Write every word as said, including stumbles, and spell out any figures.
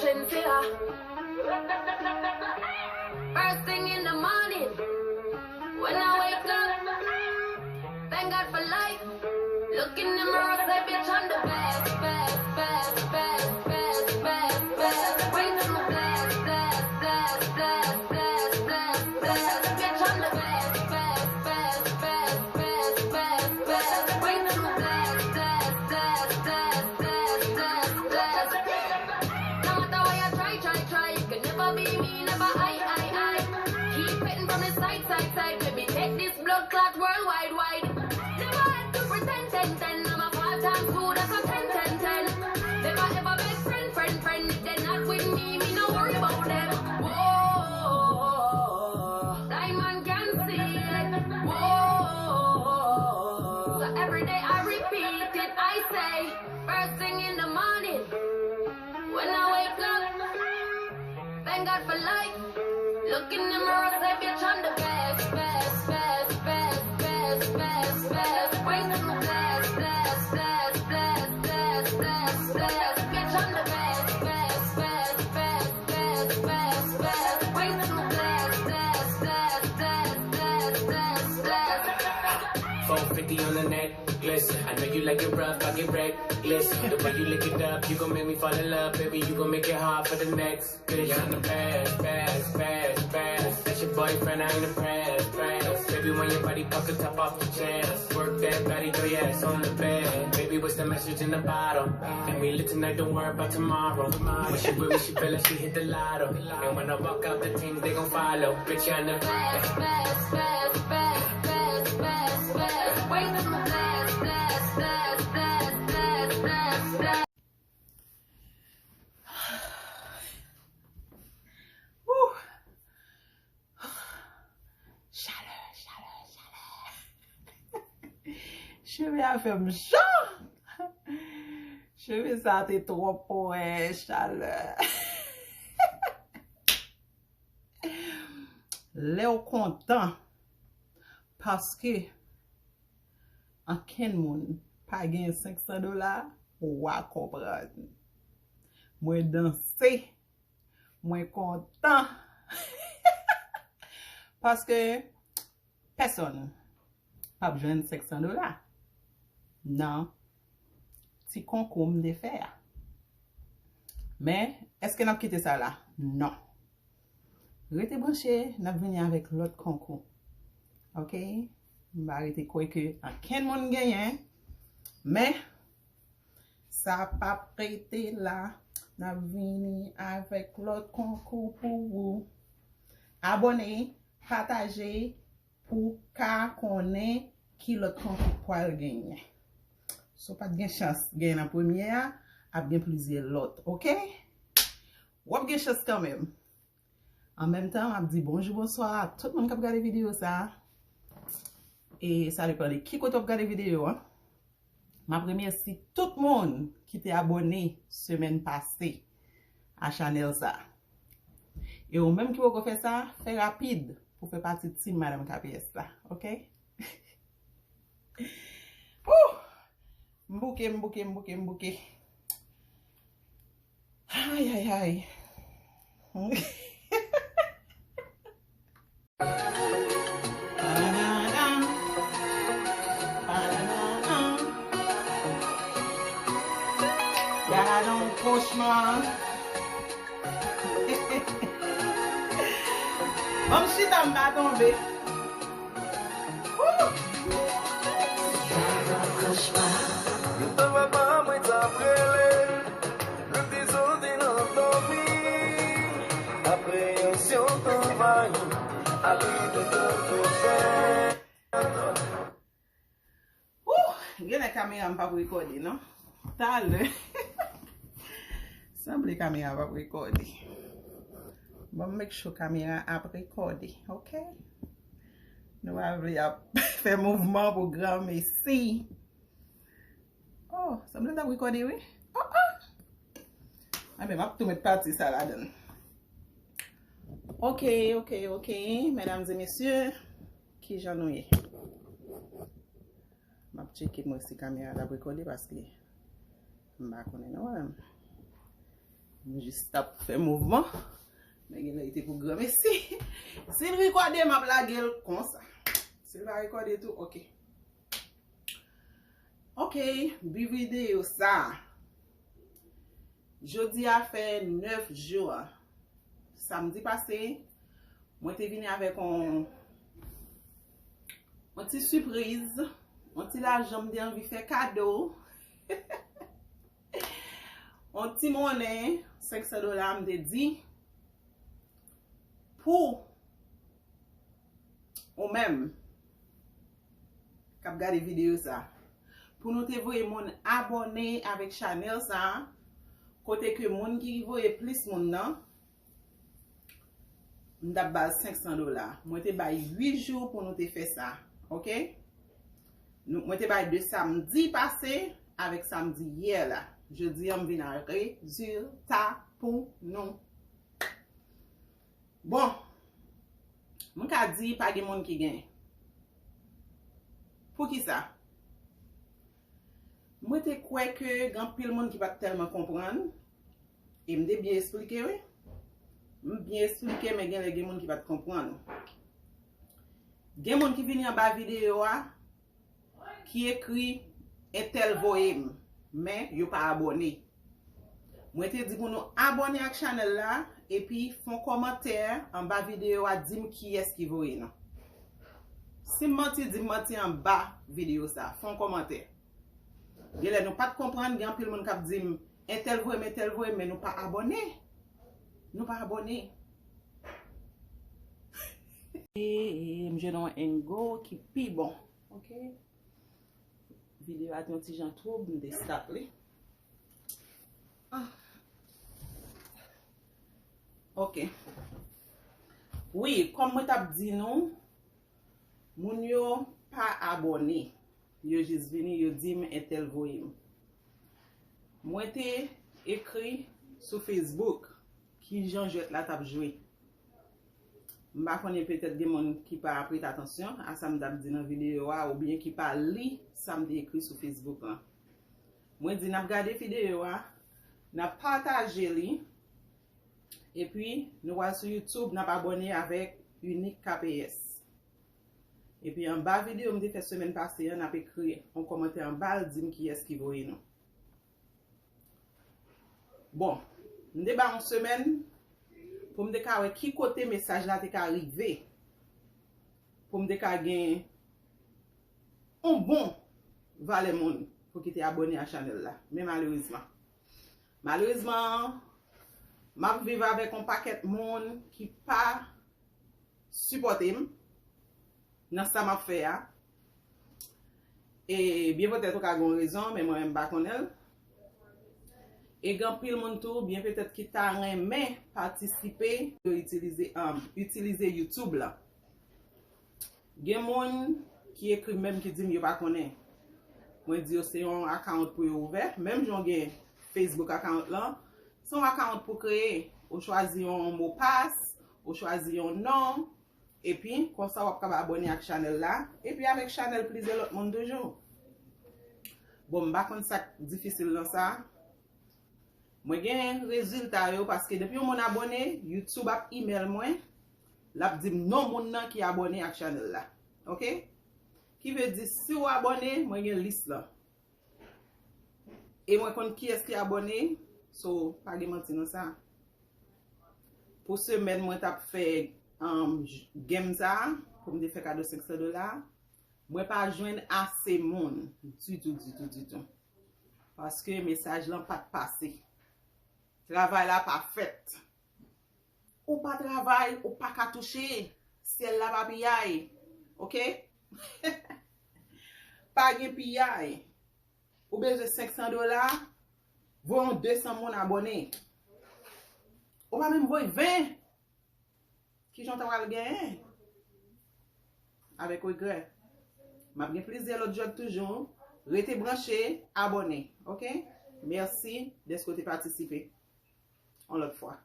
Shenseea. First thing in the morning, when I wake up, thank God for life. Look in the mirror, say, "Bitch, I'm the best, best, best, best, best, best, best. Way too blessed, blessed, blessed, blessed, blessed, blessed. Bitch, I'm the best, best, best, best, best, best, best. Way too blessed, blessed, blessed, blessed, blessed, blessed, blessed." No matter what you try, try, try, you can never be me, never I, I, I. Keep petting from the side, side, side. Baby, take this blood clot worldwide, wide. Never had to pretend, ten, ten. I'm a five times two, that's a ten, ten, ten. Never ever beg friend, friend, friend. If they not with me, me no worry about them. Whoa, blind man can see it. Whoa, so every day I repeat it. I say, first thing in the morning, when I wake up, thank God for life. Look in the mirror, say, "Bitch, I'm the best, best, best, best, best, best, best. Way too blessed, blessed, blessed, blessed, blessed, blessed, blessed. Bitch, I'm the best, best, best, best, best, best, best. Way too blessed, blessed, blessed, blessed, blessed, blessed, blessed." Four fifty on the necklace. I know you like it rough, I get reckless. The way you lick it up, you gon' make me fall in love, baby. You gon' make it hard for the next bitch. I'm the best, best, best, best. That's your boyfriend, I ain't impressed, impressed. Baby, when your body pop the top off the chest, work that body, throw your ass on the bed. Baby, what's the message in the bottle? And we lit tonight, don't worry about tomorrow. When she with me, she feel like she hit the lotto. And when I walk out, the teams, they gon' follow. Bitch, I'm the best, best, best, best, best, best, best. Way too blessed, blessed, blessed, blessed, blessed, blessed, blessed. Woo! Chalè, chalè, chalè. Cheve a fè m cho. Cheve sa te twòp pou mwen, chalè. Lè w kontan, paske ankenn moun pa gen senk san dola, w a konprann. Mwen danse, mwen kontan. Paske pèsonn p ap jwenn senk san dola nan ti konkou m te fè a. Men, èske n ap kite sa la? Non. Rete branche, n ap vini avèk lòt konkou. Oke? M pa rete kwè ke ankenn moun genyen, men sa p ap rete la. N ap vini avèk lòt konkou pou ou. Abòne, pataje, pou w ka konnen ki lòt konkou pral genyen. Si w pa t gen chans genyen nan premye a, ap gen plizyè lòt, oke? W ap gen chans kanmenm. An menm tan, m ap di bonjou, bonswa a tout moun k ap gade videyo sa a. E sa depann de ki kote w ap gade videyo an. M ap remèsye tout moun ki te abòne semèn pase a chanèl sa. E ou menm ki poko fè sa, fè rapid pou fè pati team Madanm K P S la, oke? Woo! M bouke, m bouke, m bouke, m bouke. Ay, ay, ay. Gad on kochma. Ban m chita, m pa tonbe. Woo! Yo t anba pa mwen t ap rele. Yo t soti nan dòmi. Apreyansyon t anvayi. A lide de pwojè. Woo! Genlè kamera m p ap rekòde, non? Talè. Sanble kamera p ap rekòde. Bon, make sure kamera ap rekòde, oke? Nou pa vle ap fè mouvman pou granmesi. Oh, sanble l t ap rekòde, wi. Oh, oh! Enben, m ap tou met pati sa ladan l. Oke, oke, oke, medam e mesye, kijan nou ye? M ap tcheke mwen si kamera t ap rekòde paske m pa konnen non mwen menm. M jis t ap fè mouvman. Men gen lè li te pou granmesi. Si l rekòde, m ap lage l konsa. Si l pa rekòde tou, oke. Oke, bi videyo sa. Jodi a fè nèf jou. Samdi pase, mwen te vini avèk yon, yon ti sipriz, yon ti lajan m te anvi fè kado. Yon ti monnen, senk san dola, m te di, pou ou menm k ap gade videyo sa, pou nou te voye moun abòne avèk chanèl sa, kote ke moun ki voye plis moun nan, m t ap ba l senk san dola. Mwen te bay uit jou pou nou te fè sa, oke? Nou, mwen te bay de samdi pase avèk samdi yè la. Jodi a, m vin ak rezilta pou nou. Bon, m ka di pa gen moun ki gen. Poukisa? Mwen te kwè ke gen anpil moun ki pa t tèlman konprann, e m te byen esplike, wi. M byen esplike, men gen lè gen moun ki pa t konprann. Gen moun ki vini anba videyo a, ki ekri entèl voye m, men yo pa abòne. Mwen te di pou nou abòne ak chanèl la, epi fè yon kòmantè anba videyo a, di m kiyès ki voye nou. Si m manti, di m manti anba videyo sa, fè yon kòmantè. Gen lè nou pa t konprann, gen anpil moun k ap di m, entèl voye m, entèl voye m, men nou pa abòne. Nou pa abòne. E, e, m jwenn yon angle ki pi bon. Oke. Videyo a te yon ti jan twoub, m te stop li. Ah. Oke. Wi, kòm mwen t ap di nou, moun yo pa abòne. Yo jis vini, yo di m entèl voye m. Mwen te ekri sou Facebook ki jan jwèt la t ap jwe. M pa konnen, petèt gen moun ki pa prete atansyon a sa m t ap di nan videyo a, oubyen ki pa li sa m te ekri sou Facebook lan. Mwen di n ap gade videyo a, n ap pataje li, epi nou pral sou YouTube, n ap abòne avèk Unique K P S. Epi anba videyo m te fè semèn pase an, n ap ekri yon kòmantè anba l, di m kiyès ki voye nou. Bon, m te ba yon semèn pou m te ka wè ki kote mesaj la te ka rive, pou m te ka gen yon bon valè moun pou ki te abòne a chanèl la. Men malerezman, malerezman, m ap viv avèk yon pakèt moun ki pa sipòte m nan sa m ap fè a. E byen petèt ou ka gen yon rezon, men mwen menm m pa konnen l. E gen anpil moun tou, byen petèt ki ta renmen patisipe, yo itilize, um, itilize YouTube la. Gen moun ki ekri m menm ki di m yo pa konnen. Mwen di yo se yon account pou yo ouvè, menm jan w gen Facebook account lan, se yon account pou kreye. Ou chwazi yon mopas, ou chwazi yon non, epi konsa w ap kab abòne ak chanèl la, epi avèk chanèl plizyè lòt moun toujou. Bon, m pa konn sa k difisil nan sa. Mwen gen rezilta yo paske depi yon moun abòne, YouTube ap email mwen, l ap di m non moun nan ki abòne ak chanèl la. Oke? Ki vle di, si w abòne, mwen gen lis lan. E mwen konn kiyès ki abòne, so pa gen manti nan sa. Pou semèn mwen t ap fè, um, game sa, pou m te fè kado senk san dola, mwen pa jwenn ase moun ditou, ditou, ditou. Paske mesaj lan pa t pase. Travay la pa fèt. Ou pa travay, ou pa ka touche. Syèl la pa piyay. Oke? Pa gen piyay. Ou bezwen senk san dola, voye yon de san moun abòne. Ou pa menm voye ven. Kijan w ta pral genyen? Avèk regrè. M ap gen plizyè lòt jòb toujou. Rete branche, abòne. Oke? Mèsi dèske w te patisipe. Yon lòt fwa.